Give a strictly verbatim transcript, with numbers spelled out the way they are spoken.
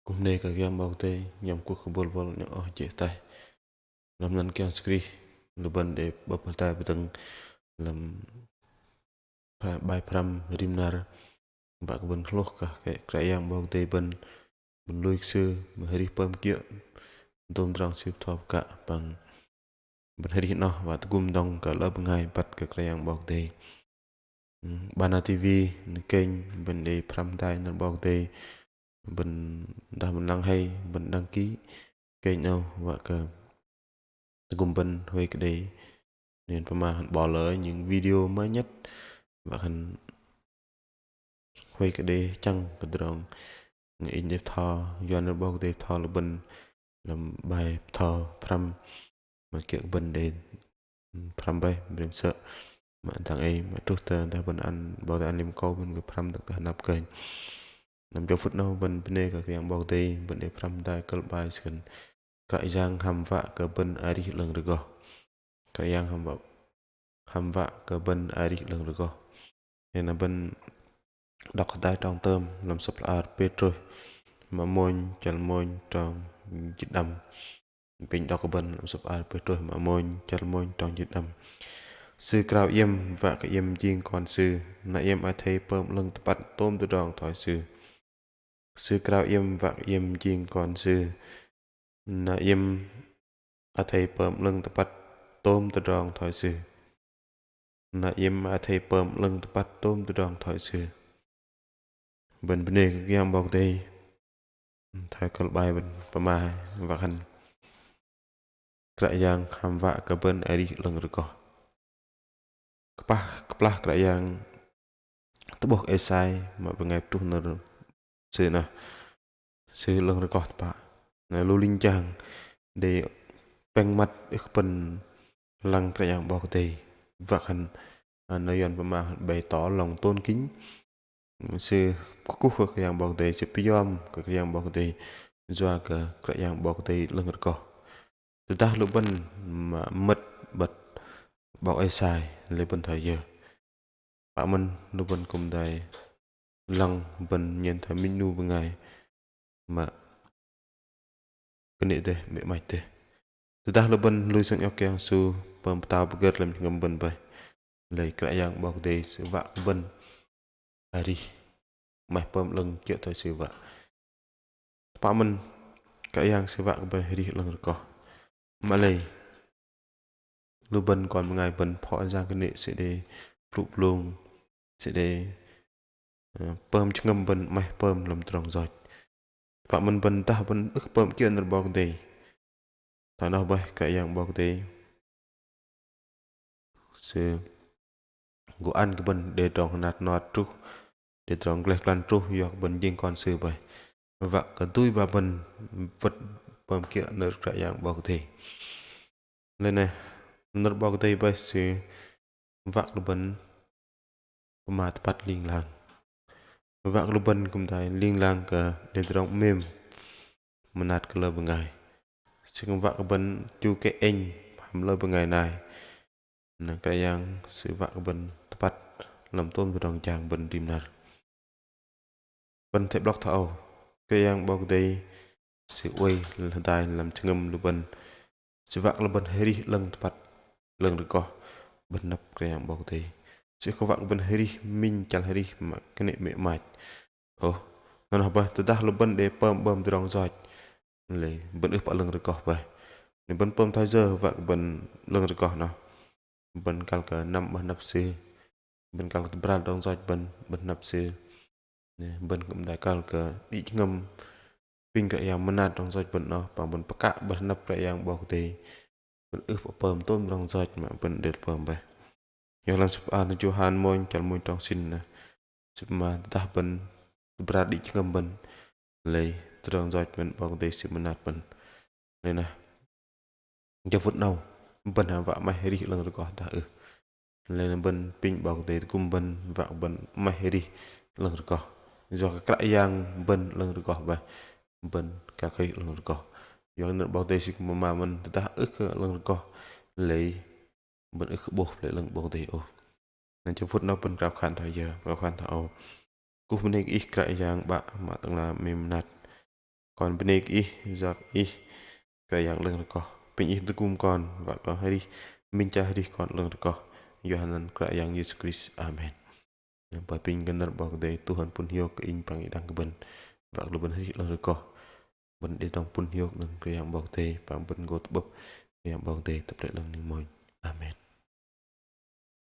Kŭm bơnê kơ Kră Yang 'Bok Kei-Dei, nhăm kuh kơ bôl bôl nhŏng oh jê̆ ataih. Lăm anăn Kră Yang Yêsu Krist, lu bơ̆n đei 'bơ̆p hơdai pơdơ̆ng lăm pha-, bai pơhrăm rim năr. Wă kơ bơ̆n hlôh kơ Kră Yang 'Bok Kei-Dei bơ̆n, bơ̆n lui kơ Sư, mă arih pơm kiơ̆ dôm tơdrong Sư bơtho pơkă păng bơ̆n arih noh wă tơgŭm dŏng kơ lơ bơngai băt kơ Kră Yang 'Bok Kei-Dei. Hm, Bana ti vi, kênh bơ̆n đei pơhrăm hơdai nơ̆r 'Bok Kei-Dei, bơ̆n dah bơ̆n lăng hei bơ̆n đăng ký kênh 'nâu wă kơ tơgŭm bơ̆n huay kơ đei, nên pơma hăm bỏ lỡ những video mới nhất, wă khan huay kơ đei chăng kơ tơdrong inh đei bơtho, yua nơ̆r 'Bok Kei-Dei bơtho lu bơ̆n lăm bai bơtho pơhrăm, mă kiơ̆ kơ bơ̆n đei pơhrăm bơih, brem sơ̆ mă dang ei mă truh tơ dah bơ̆n ăn 'Bok Kei-Dei ăn lim akâu bơ̆n gơh pơhrăm đơ̆ng tơ hơnăp kơnh. Lăm jơ phŭt 'nâu bơ̆n bơnê kơ Kră Yang 'Bok Kei-Dei, bơ̆n đei pơhrăm hơdai kơ̆l bai sơkơ̆n Kră Yang hăm wă kơ bơ̆n arih 'lơ̆ng rơgoh. Kră Yang hăm wă, hăm wă kơ bơ̆n arih 'lơ̆ng rơgoh. Hei na bơ̆n đŏk hơdai trong tơm lăm sơ̆p hla ar Pêtrôs mă mônh, chăl mônh trong jĭt đăm. Apinh đŏk kơ bơ̆n lăm sơ̆p hla ar Pêtrôs mă mônh, chăl mônh trong jĭt đăm. Sư krao iĕm wă kơ iĕm jing kon Sư, na iĕm athei pơm 'lơ̆ng tơpăt tôm tơdrong thoi Sư. Sư krao iĕm wă kơ iĕm jing kon Sư, na iĕm athei pơm 'lơ̆ng tơpăt tôm tơdrong thoi Sư. Na iĕm athei pơm 'lơ̆ng tơpăt tôm tơdrong thoi Sư. Bơ̆n bơnê kơ Kră Yang 'Bok Kei-Dei. Thoi kơ̆l bai bơ̆n pơma wă khan Kră Yang hăm wă kơ bơ̆n arih 'lơ̆ng rơgoh. Kơplah, kơplah Kră Yang tơ'bôh Êsai mă bơngai pơtruh nơ̆r Sư noh, Sư 'lơ̆ng rơgoh tơpă. Na lu linh jang đei pĕng măt ưh kơ pơ̆n lăng Kră Yang 'Bok Kei-Dei. Wă khan, a, na yua pơma bày tỏ lòng tôn kính. Sư kuh kơ Kră Yang 'Bok Kei-Dei, sư pơyom kơ Kră Yang 'Bok Kei-Dei, yua kơ Kră Yang 'Bok Kei-Dei 'lơ̆ng rơgoh. Tơdah lu bơ̆n mă mơ̆t 'bơ̆t 'bok Êsai, lei bơ̆n thoi yơ? Pă mơ̆n lu bơ̆n kư̆m đei lăng bơ̆n nhen thoi minh 'nu bơngai mă kơnê̆ dêh, 'mê̆ 'mach dêh. Tơdah lu bơ̆n lui sơng iŏk Kră Yang Yêsu pơm pơtao pơgơ̆r lăm jơhngơ̆m bơ̆n bơih, lei Kră Yang 'Bok Kei-Dei Sư wă kơ bơ̆n arih 'maih pơm 'lơ̆ng kiơ̆ thoi Sư wă. Tơpă mơ̆n Kră Yang Sư wă kơ bơ̆n arih 'lơ̆ng rơgoh. Mă lei lu bơ̆n kon bơngai bơ̆n pho jang kơnê̆, sư đei plŭ plung, sư đei, ơ, pơm jơhngơ̆m bơ̆n 'maih pơm lăm tơdrong yoch. Tơpă mơ̆n bơ̆n dah bơ̆n ưh kơ pơm kiơ̆ nơ̆r 'Bok Kei-Dei, thoi noh bơih Kră Yang 'Bok Kei-Dei Sư gô ăn kơ bơ̆n đei tơdrong hơnat hơnot truh, đei tơdrong gleh glăn truh, yua kơ bơ̆n jing kon Sư bơih. Wă kơ dui ba bơ̆n wơ̆t pơm kiơ̆ nơ̆r Kră Yang 'Bok Kei-Dei. Lei na, nơ̆r 'Bok Kei-Dei bơih Sư wă kơ lu bơ̆n pơma tơpăt ling lang. Wă kơ lu bơ̆n kư̆m đei ling lang kơ đei tơdrong 'mêm mơnat kơ lơ bơngai. Sư kư̆m wă kơ bơ̆n chu kĕ ĕnh hăm lơ bơngai nai. Na Kră Yang Sư wă kơ bơ̆n tơpăt lăm tôm tơdrong jang bơ̆n rim năr. Bơ̆n athei 'blŏk thoi âu, Kră Yang 'Bok Kei-Dei Sư oei hơdai lăm jơhngơ̆m lu bơ̆n. Sư wă kơ lu bơ̆n arih 'lơ̆ng tơpăt, 'lơ̆ng rơgoh, bơ̆n năp Kră Yang 'Bok Kei-Dei. Sư ưh kơ wă kơ bơ̆n arih minh chăl arih mă kơnê̆ 'mê̆ 'mach. Ôh, na noh bơih, tơdah lu bơ̆n đei pơm 'bơm tơdrong yoch, lei bơ̆n ưh pă 'lơ̆ng rơgoh bơih. Lei bơ̆n pơm thoi yơ wă kơ bơ̆n 'lơ̆ng rơgoh noh? Bơ̆n kăl kơ năm 'bơh năp Sư. Bơ̆n kăl kơ tơbral tơdrong yoch bơ̆n 'bơh năp Sư. Lei bơ̆n kư̆m đei kăl kơ đĭ jơhngơ̆m apinh Kră Yang mơnat tơdrong yoch bơ̆n noh, păng bơ̆n pơkă 'bơh năp Kră Yang 'Bok Kei-Dei. Bơ̆n ưh pă pơm tôm tơdrong yoch mă bơ̆n đei pơm bơih. Yua lăm sơ̆p hla ar Yôhan mônh, chăl mônh trong sĭn na, Sư pơma tơdah bơ̆n tơbral đĭ jơhngơ̆m bơ̆n, lei tơdrong yoch bơ̆n 'Bok Kei-Dei Sư mơnat bơ̆n. Lei na, jơ phŭt 'nâu bơ̆n hăm wă 'maih arih 'lơ̆ng rơgoh dah ưh? Lei na bơ̆n apinh 'Bok Kei-Dei tơgŭm bơ̆n wă kơ bơ̆n 'maih arih 'lơ̆ng rơgoh. Yua kơ Kră Yang bơ̆n 'lơ̆ng rơgoh bơih, bơ̆n kăl kơ arih 'lơ̆ng rơgoh. Yua kơ nơ̆r 'Bok Kei-Dei Sư kư̆m pơma mơ̆n, tơdah ưh kơ 'lơ̆ng rơgoh, lei bơ̆n ưh kơ 'bôh Pơlei 'Lơ̆ng 'Bok Kei-Dei ôh. Na jơ phŭt 'nâu bơ̆n krao khan thoi yơ? Krao khan thoi âu: Kŭh bơnê kơ Ih Kră Yang 'Bă mă tơ'ngla 'mêm mơnat. Kon bơnê kơ Ih, yua kơ Ih Kră Yang 'lơ̆ng rơgoh. Apinh Ih tơgŭm kon, wă kơ arih minh chăl arih kon 'lơ̆ng rơgoh. Yua kơ anăn Kră Yang Yêsu Krist. Amen. Apinh gơnơ̆r 'Bok Kei-Dei tuh ăn pŭn hiôk kơ inh păng đĭ đăng kơ bơ̆n, wă kơ lu bơ̆n arih 'lơ̆ng rơgoh. Bơ̆n đei dŏng pŭn hiôk nơ̆ng Kră Yang 'Bok Kei-Dei, păng bơ̆n gô tơ'bơ̆p Kră Yang 'Bok Kei-Dei tơplih 'lơ̆ng ning mônh. Amen.